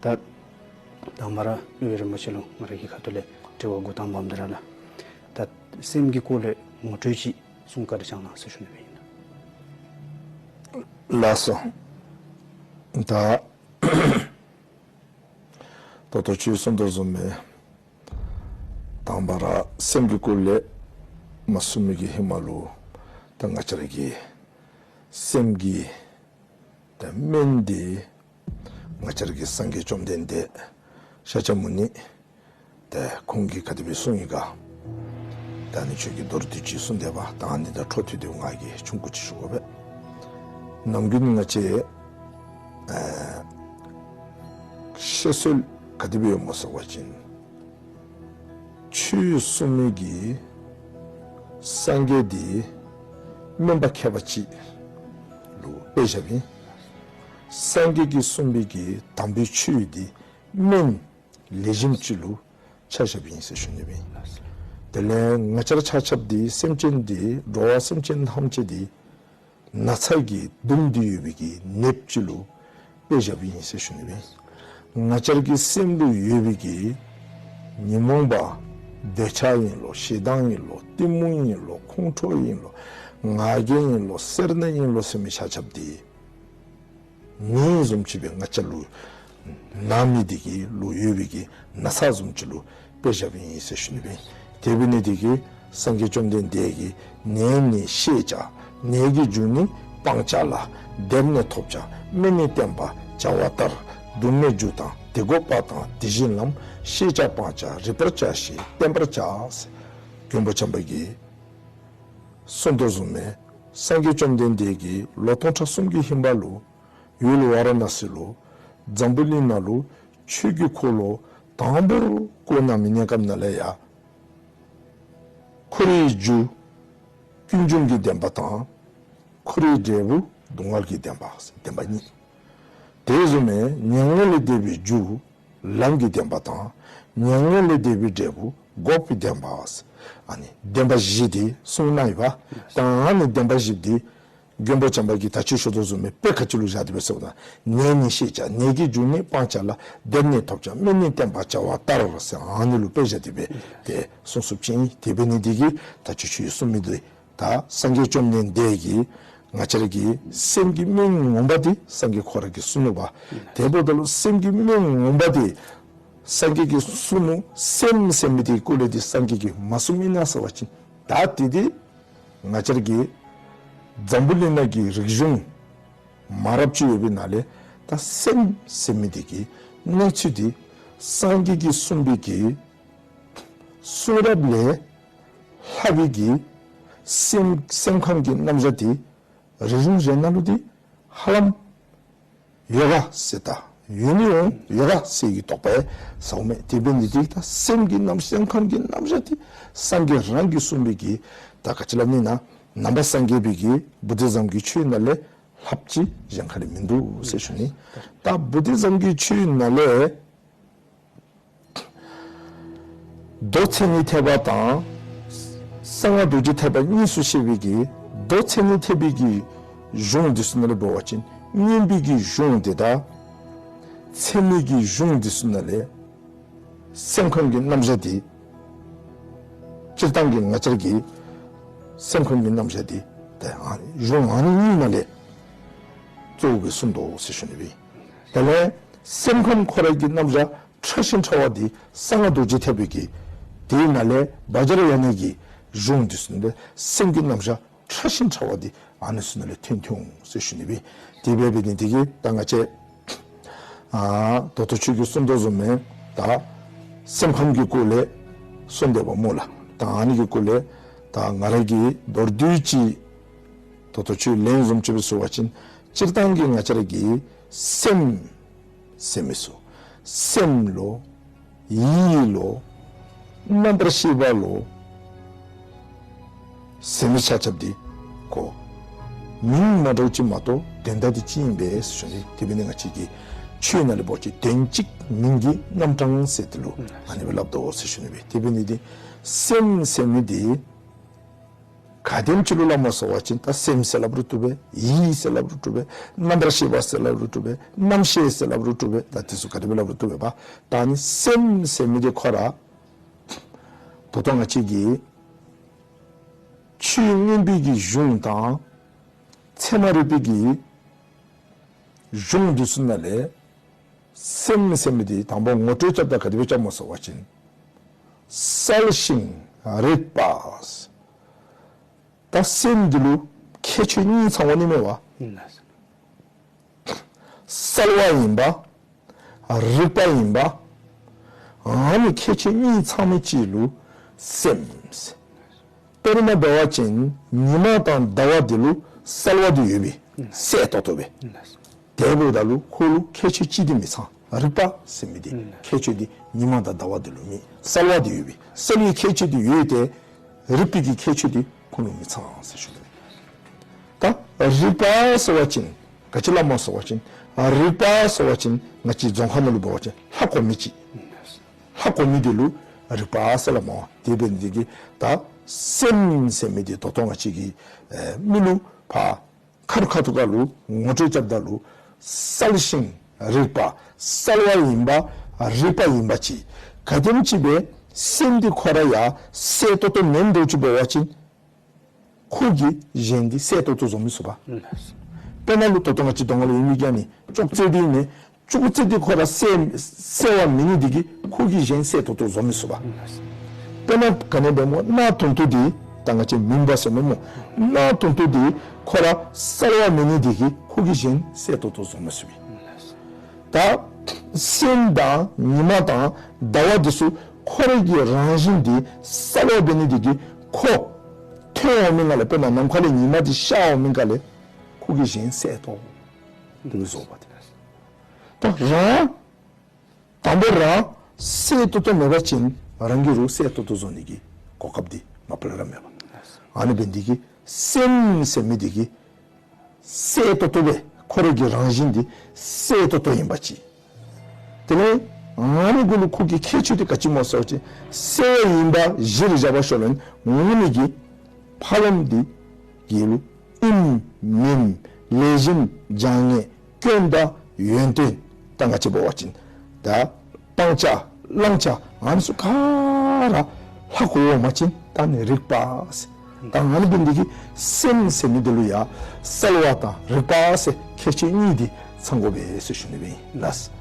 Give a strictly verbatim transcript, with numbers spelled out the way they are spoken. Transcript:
ད་དང་པ་ར་སློབ་དཔོན་རིན་པོ་ཆེ་ལུ་ང་རའི་གི་ཁ་ཐུག་ལས་དྲི་བ་འགོ་དང་པམ་འདི་ར་ལགས། ད་སེམས་ཀྱི་སྐོར་ལས་ངོ་སྤྲོད་ཅིག་གསུང་བཀའ་དྲིན་བསྐྱང་གནང་ཟེར་ཞུ་ནི་སྦེ་ཨིན། ལགས་སོ། ད་ད་ལྟོ་ཁྱོད་གསུང་དོ་བཟུམ་སྦེ་དང་པ་ར་སེམས་ཀྱི་སྐོར་ལས་མ་གསུང་མི་གི་ཧེ་མ་ལུ་ད་ང་བཅས་ར་གི་སེམས་ཀྱི་ད་སྨན་འདི་ང་བཅས་ར་གི་སངས་རྒྱས་བཅོམ་ལྡན་འདས་ཤཱཀྱ་མུ་ནི་ད་ཁོང་གིས་ག་དེ་སྦེ་གསུངས་ཡི་ག། ད་ནི་ཁྱོད་ཀྱིས་མདོར་བསྡུས་ཅིག་གསུངས་དེས་པ། ད་ཨ་ནི་དང་འཕྲོ་མཐུད་དེ་ང་གིས་ཆུང་ཀུ་ཅིག་ཞུ་དགོ་པས། ནམ་རྒྱུན་ང་བཅས་ཨ་བཤད་སྲོལ་ག་དེ་སྦེ་ཡོདཔ་སྨོ་ཟེར་བ་ཅིན་ཆོས་གསུང་མི་གི་སངས་རྒྱས་འདི་སྨན་པ་མཁས་པ་ཅིག་ལུ་དཔེ་བཞགཔ་ཨིན། སངས་རྒྱས་ཀྱིས་གསུངས་པའི་གི་དམ་པའི་ཆོས་འདི་སྨན་ལེགས་ཤོམ་ཅིག་ལུ་ཆ་བཞགཔ་ཨིན་ཟེར་ཞུ་ནི་སྦེ་ཨིན། དེ་ལས་ང་བཅས་ར་ཆ་ཁྱབ་འདི་སེམས་ཅན་འདི་འགྲོ་བ་སེམས་ཅན་ཐམས་ཅད་འདི་ན་ཚ་གིས་བརྡུངས་ཏེ་ཡོད་པའི་གི་ནདཔ་ཅིག་ལུ་དཔེ་བཞགཔ་ཨིན་ཟེར་ཞུ་ནི་སྦེ་ཨིན། ང་བཅས་ར་གི་སེམས་ལུ་ཡོད་པའི་གི་ཉོན་མོངས་པ་འདོད་ཆགས་ཨིན་ལོ། ཞེ་སྡང་ཨིན་ལོ། གཏི་མུག་ཨིན་ལོ། ཁོང་ཁྲོ་ཨིན་ལོ། ང་རྒྱལ་ཨིན་ལོ། སེར་སྣ་ཨིན་ལོ་ཟེར་མི་ཆ་ཁྱབ་འདི་ནད་བཟུམ་ཅིག་སྦེ་ང་བཅས་ལུ་ན་མི་འདི་གི་ལུ་ཡོད་པའི་གི་ན་ཚ་བཟུམ་ཅིག་ལུ་དཔེ་བཞགཔ་ཨིན་ཟེར་ཞུ་ནི་སྦེ་ཨིན། དེ་འབད་ནི་འདི་གིས་སངས་རྒྱས་བཅོམ་ལྡན་འདས་ཀྱིས་ནད་ནི་ཤེས་བྱ། ནད་ཀྱི་རྒྱུ་ནི་སྤང་བྱ་ལ། བདེར་གནས་ཐོབ་བྱ་སྨན་ནི་བསྟེན་པ་བྱ་བ་ལྟར། སྡུག་བསྔལ་རྒྱུ་དང་དེ་འགོག་པ་དང་དེ་བཞིན་ལམ། ཤེས་བྱ་སྤང་བྱ་རིག་པར་བྱ་ཞེས་བསྟན་པར་བྱ། མགོན་པོ་བྱམས་པ་གིས་གསུངས་དོ་བཟུམ་སྦེ་སངས་རྒྱས་བཅོམ་ལྡན་འདས་ཀྱིས་ལོ་སྟོང་ཕྲག་གསུམ་གྱི་ཧེ་མ་ལུ་ཡུལ་ཝཱ་ར་ཎཱ་སི་ལུ་འཛམ་བུ་གླིང་ནང་ལུ་ཆོས་ཀྱི་འཁོར་ལོ་དང་པོ་བསྐོར་གནང་མི་གནས་སྐབས་ནང་ལས་ཡང་འཁོར་བའི་རྒྱུ་ཀུན་འབྱུང་གི་བདེན་པ་དང་འཁོར་བའི་འབྲས་བུ་སྡུག་བསྔལ་གྱི་བདེན་པ་བདེན་པ་གཉིས། དེ་བཟུམ་སྦེ་མྱ་ངན་ལས་འདས་པའི་རྒྱུ་ལམ་གྱི་བདེན་པ་དང་མྱ་ངན་ལས་འདས་པའི་འབྲས་བུ་འགོག་པའི་བདེན་པ། ཨ་ནི་བདེན་པ་བཞི་འདི་གསུངས་གནང་ཡི་པ། ད་ཨ་ནི་བདེན་པ་བཞི་འདི་མགོན་པོ་བྱམས་པ་གིས་ད་ཅི་ཞུ་དོ་བཟུམ་སྦེ་དཔེ་ག་ཅི་ལུ་བཞག་སྟེ་སྦེ་ཟེར་བ་ཅིན་ནད་ནི་ཤེས་བྱ། ནད་ཀྱི་རྒྱུ་ནི་སྤང་བྱ་ལ། བདེར་གནས་ཐོབ་བྱ་སྨན་ནི་བསྟེན་པ་བྱ་བ་ལྟར་ཟེར་ཨ་ནི་ལུ་དཔེ་བཞག་སྟེ་སྦེ་ཏེ་གསུངས་གསུངསཔ་ཅིག་ཨིན། དེ་འབད་ནི་འདི་གིས་ད་ཅི་ཁྱོད་གསུང་མི་འདི་ད་སངས་རྒྱས་བཅོམ་ལྡན་འདས་ཀྱིས་ང་བཅས་ར་གི་སེམས་ཀྱི་སྨན་ངོ་མ་འདི་སངས་རྒྱས་ཁོ་ར་གིས་གསུངས་ནུག་པ། དེ་འབདཝ་ད་ལུ་སེམས་ཀྱི་སྨན་ངོ་མ་འདི་སངས་རྒྱས་ཀྱིས་གསུངས་ནུག། སེམས་ཟེར་མི་འདི་སྐོར་ལས་འདི་སངས་རྒྱས་ཀྱིས་མ་གསུངས་མེན་ན་ཟེར་བ་ཅིན་ད་དེ་འདི་ང་བཅས་ར་གི་འཛམ་བུ་གླིང་ནང་གི་རིག་གཞུང་མ་རབས་ཅིག་ཡོད་པའི་ནང་ལས་ད་སེམས་ཟེར་མི་འདི་གི་གནས་ཚུལ་འདི་སངས་རྒྱས་ཀྱིས་གསུངས་པའི་གི་གསུང་རབ་ལས་ལྷག་པའི་གི་སེམས་སེམས་ཁམས་ཀྱི་རྣམ་གཞག་འདི་རིག་གཞུང་གཞན་ནང་ལུ་འདི་ཧ་ལམ་ཡོད་ག་ཟེར་ད་ཡོད་ནི་ཡོད་ཡོད་ག་ཟེར་གྱི་དོགས་པ་ཟཝ་མས། དེ་འབད་ནི་འདི་གིས་ད་སེམས་ཀྱི་རྣམ་སེམས་ཁམས་ཀྱི་རྣམ་གཞག་འདི་སངས་རྒྱས་རང་གིས་གསུངས་པའི་གི་ད་ག་ཅི་སླབ་ནི་ན་ནང་པ་སངས་རྒྱས་པའི་གི་བུ་དྷི་ཛམ་གྱི་ཆོས་ནང་ལས་ལྷགཔ་ཅིག་གཞན་ཁ་ལས་མིན་འདུག་ཟེར་ཞུ་ནི། ད་བུ་དྷི་ཛམ་གྱི་ཆོས་ནང་ལས་མདོ་མཚན་ཉིད་ཐེག་པ་དང་གསང་སྔགས་རྡོ་རྗེ་ཐེག་པ་གཉིས་སུ་ཕྱེ་བའི་གི་མདོ་མཚན་ཉིད་ཐེག་པའི་གི་གཞུང་འདི་ཚུ་ནང་ལས་འབད་བ་ཅིན་མངོན་པའི་གི་གཞུང་འདི་དང་ཚད་མའི་གི་གཞུང་འདི་ཚུ་ནང་ལས་སེམས་ཁམས་ཀྱི་རྣམ་གཞག་འདི་སྤྱིར་བཏང་གི་ང་བཅས་ར་གི་སེམས་ཁམས་ཀྱི་རྣམ་གཞག་འདི་ད་ཨ་གཞུང་ཨ་ནི་གཉིས་ནང་ལས་གཙོ་བོ་སྦེ་གསུངས་དོ་ཟེར་ཞུ་ནི་སྦེ། དེ་ལས་སེམས་ཁམས་ཁོ་རའི་གི་རྣམ་གཞག་ཕྲ་ཞིང་ཕྲ་བ་འདི་གསང་སྔགས་རྡོ་རྗེ་ཐེག་པའི་གི་དེའི་ནང་ལས་བཛྲ་ཡ་ན་གི་གཞུང་འདི་ཚུ་ནང་ལས་སེམས་ཀྱི་རྣམ་གཞག་ཕྲ་ཞིང་ཕྲ་བ་འདི་ཨ་ནི་ཚུ་ནང་ལས་ཐོན་ཐོན་འོང་ཟེར་ཞུ་ནི་སྦེ། དེ་འབད་འབད་ནི་འདི་གིས་ད་ང་བཅས་ཨ་ད་ལྟོ་ཁྱོད་ཀྱིས་གསུངས་དོ་བཟུམ་སྦེ་ད་སེམས་ཁམས་ཀྱི་སྐོར་ལས་གསུངས་དེས་པ་སྨོ་ལགས། ད་ཨ་ནི་གི་སྐོར་ལས་ད་ང་ར་གིས་མདོར་བསྡུས་ཅིག་ད་ལྟོ་ཁྱོད་ལན་བཟུམ་ཅིག་སྦེ་ཞུ་བ་ཅིན་སྤྱིར་བཏང་གི་ང་བཅས་ར་གི་སེམས་ཟེར་མི་ཚུ་སེམས་ལོ་ཡིད་ལོ་རྣམ་པར་ཤེས་པ་ལོ་ཟེར་མི་ཆ་ཁྱབ་འདི་ཁོ་མིང་མ་འདྲཝ་ཅིག་མ་གཏོགས་དོན་དག་འདི་གཅིག་ཨིན་པས་ཟེར་ཞུ་ནི། དེ་འབད་ནི་ང་བཅས་ཀྱི་ཆོས་ནང་ལས་འབད་བ་ཅིན་དོན་གཅིག་མིང་གི་རྣམ་གྲངས་ཟེར་དེ་ལུ་ཨ་ནི་སྦེ་སླབ་དོ་ཟེར་ཞུ་ནི་སྦེ། དེ་འབད་ནི་འདི་སེམས་ཟེར་མི་འདི་ ག་དེམ་ཅིག་ལུ་སླབ་སྨོ་ཟེར་བ་ཅིན་ད་སེམས་ཟེར་སླབ་རུང་བཏུབ་པས། ཡིད་ཟེར་སླབ་རུང་བཏུབ་པས། རྣམ་པར་ཤེས་པ་ཟེར་སླབ་རུང་བཏུབ་པས། རྣམ་ཤེས་ཟེར་སླབ་རུང་བཏུབ་པས། ད་དེ་ཚུ་ག་དེ་སྦེ་སླབ་རུང་བཏུབ་པས་པ། ད་ནི་སེམས་ཟེར་མི་འདི་ཁོ་ར་ད་ལྟོ་ང་བཅས་ཀྱི་ཆོས་མངོན་པའི་གི་གཞུང་དང་ཚད་མ་རིག་པའི་གི་གཞུང་འདི་ཚུ་ནང་ལས་སེམས་ཟེར་མི་འདི་དང་པ་ངོ་སྤྲོད་རྐྱབ་ད་ག་དེ་སྦེ་རྐྱབ་སྨོ་ཟེར་བ་ཅིན་གསལ་ཞིང་རིག་པ། ད་སེམས་འདི་ལུ་ཁྱད་ཆོས་གཉིས་ཚང་དགོ་ནི་མས་པ། གསལ་བ་ཨིན་པ། རིག་པ་ཨིན་པ། ཨ་ནི་ཁྱད་ཆོས་གཉིས་ཚང་མི་ཅིག་ལུ་སེམས། དཔེར་ན་འབད་བ་ཅིན་ཉི་མ་དང་ཟླ་བ་འདི་ལུ་གསལ་བ་འདི་ཡོད་པས། གསལ་ཏོག་ཏོ་སྦེ། དེ་འབདཝ་ད་ལུ་ཁོ་ལུ་ཁྱད་ཆོས་གཅིག་འདི་མི་ཚང་། རིག་པ་ཟེར་མི་འདི་ཁྱད་ཆོས་འདི་ཉི་མ་དང་ཟླ་བ་འདི་ལུ་མེད། གསལ་བ་འདི་ཡོད་པས། གསལ་བའི་ཁྱད་ཆོས་འདི་ཡོད་དེ་རིག་པའི་གི་ཁྱད་ཆོས་འདི་ཁོ་ལུ་མི་ཚང་ཟེར་ཞུ་ནི། ད་རིག་པ་ཟེར་བ་ཅིན་ག་ཅི་སླབ་སྨོ་ཟེར་བ་ཅིན་རིག་པ་ཟེར་བ་ཅིན་ང་བཅས་རྫོང་ཁ་ནང་ལུ་འབད་བ་ཅིན་ལྷ་གོ་མི་ཅིག། ལྷ་གོ་མི་འདི་ལུ་རིག་པ་ཟེར་སླབ་སྨོ། དེ་འབད་ནི་འདི་གིས་ད་སེམས་ཟེར་མི་འདི་ད་ལྟོ་ང་བཅས་ཀྱིས་ཨེ་མི་ལུ་ཕར་ཁ་རུ་ཁ་ཐུག་ཁ་ལུ་ངོ་སྤྲོད་རྐྱབ་ད་ལུ་གསལ་ཞིང་རིག་པ། གསལ་བ་ཨིན་པ། རིག་པ་ཨིན་པ་ཅིག། ག་དེམ་ཅིག་སྦེ་སེམས་འདི་ཁོ་ར་ཡང་གསལ་ཏོག་ཏོ་མེན་འདྲཝ་ཅིག་འབད་བ་ཅིན་ཁོ་གིས་གཞན་འདི་གསལ་ཏོག་ཏོ་བཟོ་མི་ཚུགས་པ། དཔེར་ན་ལུ་ད་ལྟོ་ང་བཅས་གདོང་ཁ་ལུ་ཡོད་མི་གི་ཨ་ནི་ཅོག་ཙེ་འདི་ཨིན་མས། ཅོག་ཙེ་འདི་ཁོ་ར་གསལ་གསལ་བ་མེད་ནི་འདི་གིས་ཁོ་གིས་གཞན་གསལ་ཏོག་ཏོ་བཟོ་མི་ཚུགས་པ། དཔེར་ན་ག་ནི་འབད་སྨོ། གནག་དུང་དུང་འདི་ད་ང་བཅས་མུན་པ་ཟེར་མི་སྨོ། གནག་དུང་དུང་འདི་ཁོ་ར་གསལ་བ་མེད་ནི་འདི་གིས་ཁོ་གིས་གཞན་གསལ་ཏོག་ཏོ་བཟོ་མི་ཚུགས་པས། ད་སེམས་དང་ཉི་མ་དང་ཟླ་བ་འདི་ཚུ་ཁོ་རའི་གི་རང་བཞིན་འདི་གསལ་བ་འབད་ནི་འདི་གིས་ཁོ་ཐོན་འོང་མི་ནང་ལས་དཔེར་ན་ནམ་མཁའ་ལས་ཉི་མ་འདི་ཤར་འོང་མི་ནང་ལས་ཁོ་གིས་གཞན་གསལ་ཏོག་ཏོ་བཟོ་བ་དེ། ད་རང་དང་པ་རང་གསལ་ཏོག་ཏོ་མེད་པ་ཅིན་རང་གིས་རོགས་གསལ་ཏོག་ཏོ་བཟོ་ནི་གི་གོ་སྐབས་འདི་མ་པ་ལས་ར་མེད་པ། ཨ་ནི་འབད་ནི་འདི་གིས་སེམས་ཟེར་མི་འདི་གིས་གསལ་ཏོག་ཏོ་སྦེ་ཁོ་རའི་གི་རང་བཞིན་འདི་གསལ་ཏོག་ཏོ་ཨིན་པ་ཅིག། དེ་ལས་ཨ་ནི་གུ་ལུ་ཁོ་གི་ཁྱད་ཆོས་འདི་ག་ཅི་སྨོ་ཟེར་བ་ཅིན་གསལ་བ་ཨིན་པ་གཞིར་བཞག་པ་ཤོ་ལོན་ངོ་མི་གི་ཕ་རོལམ་འདི་གི་ལུ་ཨིནམ་མེནམ་ལེགས་ཤོམ་བྱང་ཉེས་སྐྱོན་དང་ཡོན་ཏན་ད་ང་བཅས་འབད་བ་ཅིན་ད་སྤང་བྱ་བླང་བྱ་ཨ་ནི་ཚུ་ག་ར་ལྷག་གོ་འོང་པ་ཅིན་ད་ནི་རིག་པ་ཟེར། ད་ཨ་ནི་འབད་ནི་འདི་གིས་སེམས་ཟེར་མི་འདི་ལུ་ཡང་གསལ་བ་དང་རིག་པ་ཟེར་ཁྱད་ཆོས་གཉིས་འདི་ཚང་དགོ་པས་ཟེར་ཞུ་ནི་སྦེ་ཨིན་ལགས།